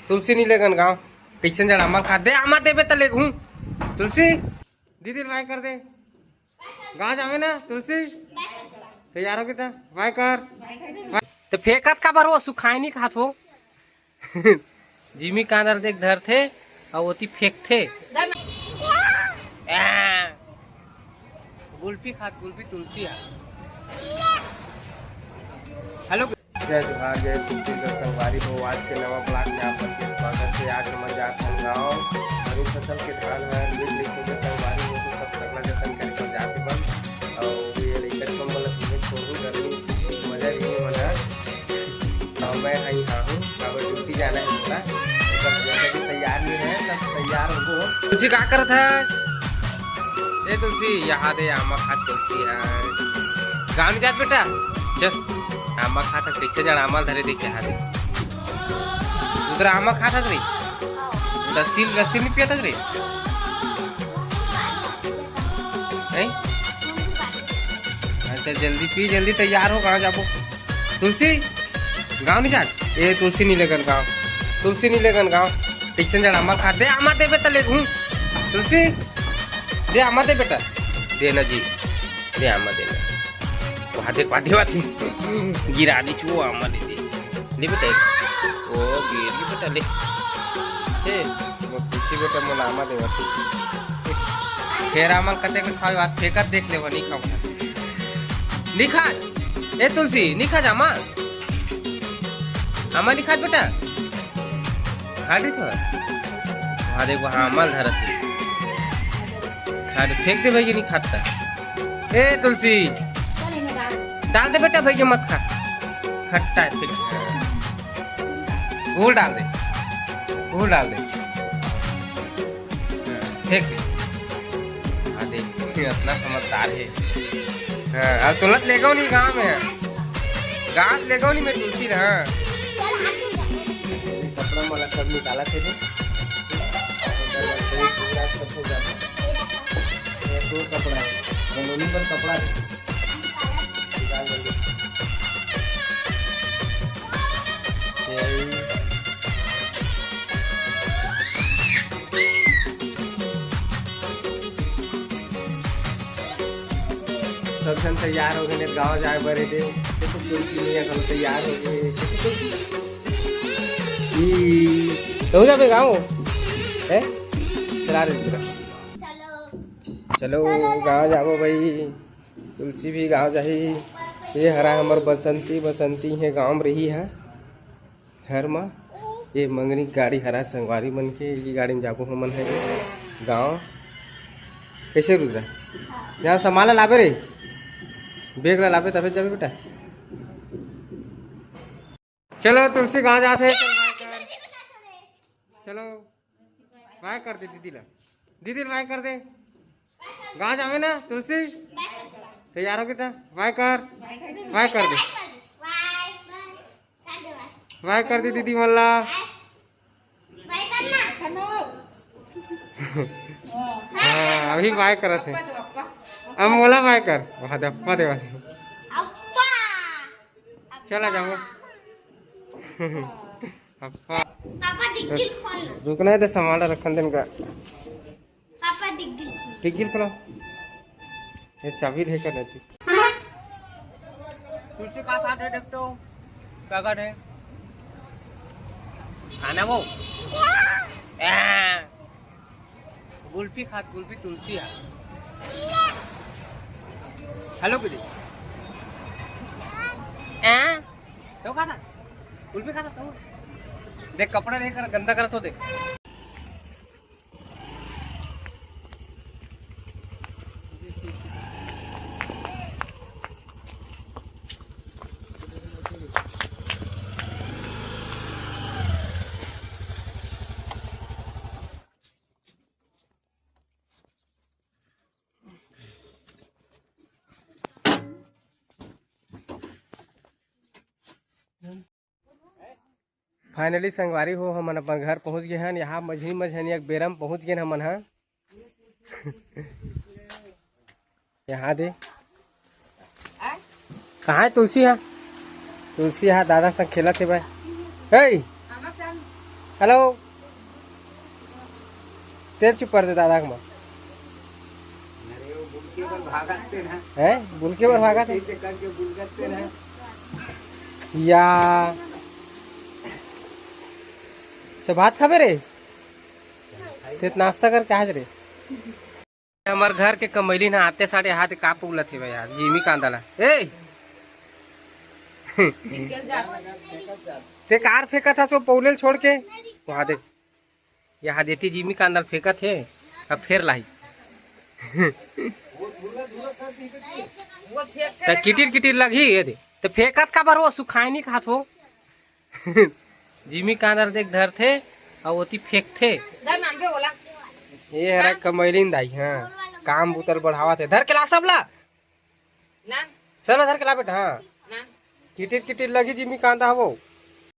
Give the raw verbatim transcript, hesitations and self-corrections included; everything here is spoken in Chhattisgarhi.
तुलसी नी लेगन गाँव, कइसन जड़ आमा ल खा दे, आमा देबे त लेगहूँ। तुलसी, दीदी ल bye कर दे। गाँव जावे ना तुलसी? तैयार हो गए त bye कर। त फेंकत काबर हो, सुखाय नी खात हो। जिमी कांदर देख धरथे अउ ओती फेंकथे। आ, गुल्फी खात गुल्फी तुलसी हा। हेलो। जय जोहार, जय छत्तीसगढ़ संगवारी हो। आज के नवा vlog में आप मन के स्वागत हे। आज हमन जात हन गाँव, खरीफ फसल के धान हर मिल रही, तो संगवारी हो तो सब करना जतन करके जात हन। अउ ये लइका मन ला तुम्हें छोड़ू गर्मी मजा नहीं मना। अउ मैं हई हाहू, अब ड्यूटी जाना है मोला। एकर वजह से तैयार नहीं है, तब तैयार होबो। तुलसी का करत है? ए तुलसी, यहाँ दे आमा खात तुलसी है। गाँव नहीं जात बेटा? चल, आमा खात है, कैसे जाना आमा धरे देखे यहाँ दे। उधर आमा खात है रे। रस्सी, रस्सी नहीं पिया था रे? नहीं? अच्छा, जल्दी पी, जल्दी तैयार हो, गाँव जाबो। तुलसी, गाँव नहीं जान? ए, तुलसी नहीं लेगन गाँव, तुलसी नहीं लेगन गाँव। टेंशन जान, आमा खा दे, आमा देबे त लेगहूँ। तुलसी, दे, आमा दे बेटा, दे ना जी, दे आमा दे ना। वहाँ दे, वहाँ दे, वहाँ दे। गिरा दी छुओ, आमा दे दे। ले बेटा, ओ, गिर गई बेटा, ले। हे, वो खुशी बेटा, मोला आमा देवा। फेर आमा कते के खावे, बात फेंकत देख ले, वो नहीं खाऊंगा। नहीं खा। ए तुलसी, नहीं खा जा, आमा। आमा नहीं खा बेटा। खा ली छोरा। वहाँ देख, वहाँ आमा धरत है। खा ले, फेंक दे भाई, ये नहीं खाता। ए तुलसी, डाल दे बेटा, भैया मत खा, खट्टा है, फेंक। उल डाल दे, उल डाल दे, हाँ, फेंक दे। हाँ, देख, इतना समझदार है। हाँ, अब तुलत लेगो नहीं गाँव में, गाँव लेगो नहीं मैं तुलसी रहा। कपड़ा मला सब निकाला थे रे। ये दो कपड़ा है, बंदोनी पर कपड़ा है। निकाल देंगे। यही। सब झन तैयार हो गए गाँव जाए बर दे। देखो तुलसी मैया हम तैयार हो गए। ई, कहूँ जाबे गाँव? हैं? चला रे दूसरा। चलो, गाँव जाबो भाई। तुलसी भी गाँव जाही। ये हरा हमर बसंती, बसंती हे गाँव में रही है घर में। ये मंगनी गाड़ी हरा संगवारी मन के, ये गाड़ी में जाबो हमन है गाँव। कैसे रुद्रा? यहाँ सामान ला लाबे रे, बैग ला लाबे तबे जाबे बेटा। चलो तुलसी गाँव जाते हैं। चलो bye कर दे दीदी ला, दीदी ला bye कर दे। गाँव जावे ना तुलसी, तैयार हो गई था? bye कर, bye कर दे, bye कर दे दीदी मन ला। हाँ, अभी bye करत है। अब मोला bye कर। वाह, दप्पा देवा। चला जाओ। अप्पा। पापा, डिग्गी खोल ना। रुकना है तो सामान रखन देन का। पापा, डिग्गी खोल। डिग्गी खोला। ये चाबी लेकर रहती। तुलसी का साथ है, देख तो क्या कर है? खाना वो। आ। गुल्फी खात गुल्फी तुलसी है। हेलो गुल्फी। हैं? तो खाता? गुल्फी खाता तो? देख कपड़ा लेकर गंदा करत हो देख। Finally संगवारी हो, हमन अपन घर पहुंच गए हन। यहाँ मझनी मझनी एक बेरा म पहुंच गए हमन ह। यहाँ दे। कहाँ है तुलसी? हा, तुलसी हा दादा संग खेलत हे भाई। हे, हेलो, तेल चुपर दे दादा के माँ। अरे वो बुलके बर भागत ते ना। हैं? बुलके बर भागत हे? ऐसे करके बुलगत ते ना। या। अच्छा, भात खाबे रे? ते नाश्ता करके आज रे। हमर घर के कमैलिन ह आते साटे हाथ का पौलत हे यार, जिमी कांदा ला। ए! ते कार फेंकत हस वो पौले ल छोड़ के? वहाँ दे, यहाँ देती जिमी कांदा ल फेंकत हे, अब फेर लाही। त किटिर किटिर लगही ये दे। त फेंकत का बर वो सुखाय नहीं खात हो? जिमी कांदा ल देख धरथे, अउ ओती फेंकथे। धर नाम पे बोला। ये हरा कमैलिन दाई, हाँ, काम बुता ल बढ़ावत हे। धर के ला सब ला। ना। सब ला धर के ला बेटा, हाँ। ना। किटिर किटिर लगी जिमी कांदा हवो।